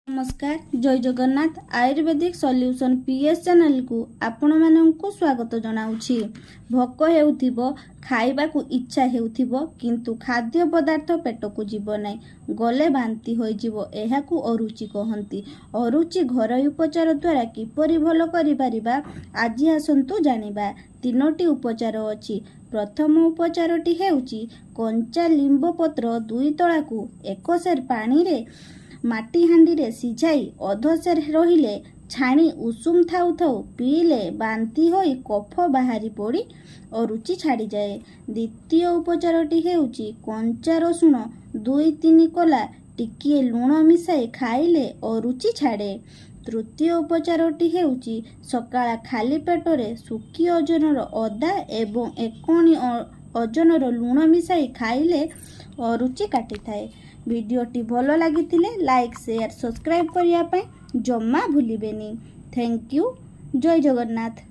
ନମସ୍କାର, ଜୟ ଜଗନ୍ନାଥ। ଆୟୁର୍ବେଦିକ solution PS ଚ୍ୟାନେଲକୁ ଆପଣମାନଙ୍କୁ ସ୍ୱାଗତ ଜଣାଉଛି। ଭୋକ ହେଉଥିବ, ଖାଇବାକୁ ଇଚ୍ଛା ହେଉଥିବ, କିନ୍ତୁ ଖାଦ୍ୟ ପଦାର୍ଥ ପେଟକୁ ଯିବ ନାହିଁ, ଗଲେ ବାନ୍ତି ହୋଇଯିବ। ଏହାକୁ ଅରୁଚି କହନ୍ତି। ଅରୁଚି ଘରୋଇ ଉପଚାର ଦ୍ୱାରା କିପରି ଭଲ କରିପାରିବା, ଆଜି ଆସନ୍ତୁ ଜାଣିବା। ତିନୋଟି ଉପଚାର ଅଛି। ପ୍ରଥମ ଉପଚାରଟି ହେଉଛି, କଞ୍ଚା ଲିମ୍ବ ପତ୍ର ଦୁଇ ତଳାକୁ ଏକ ସେର ପାଣିରେ ମାଟି ହାଣ୍ଡିରେ ସିଝାଇ ଅଧ ସେର ରହିଲେ ଛାଣି ଉଷୁମ ଥାଉ ଥାଉ ପିଇଲେ ବାନ୍ତି ହୋଇ କଫ ବାହାରି ପଡ଼ି ଅରୁଚି ଛାଡ଼ିଯାଏ। ଦ୍ୱିତୀୟ ଉପଚାରଟି ହେଉଛି, କଞ୍ଚା ରସୁଣ ଦୁଇ ତିନି କୋଲା ଟିକିଏ ଲୁଣ ମିଶାଇ ଖାଇଲେ ଅରୁଚି ଛାଡ଼େ। ତୃତୀୟ ଉପଚାରଟି ହେଉଛି, ସକାଳ ଖାଲି ପେଟରେ ଶୁକି ଓଜନର ଅଦା ଏବଂ ଏକଣି ଓଜନର ଲୁଣ ମିଶାଇ ଖାଇଲେ ଅରୁଚି କାଟିଥାଏ। ଭିଡ଼ିଓଟି ଭଲ ଲାଗିଥିଲେ ଲାଇକ୍, ସେୟାର, ସବସ୍କ୍ରାଇବ୍ କରିବା ପାଇଁ ଜମା ଭୁଲିବେନି। Thank you. Jay Jagannath.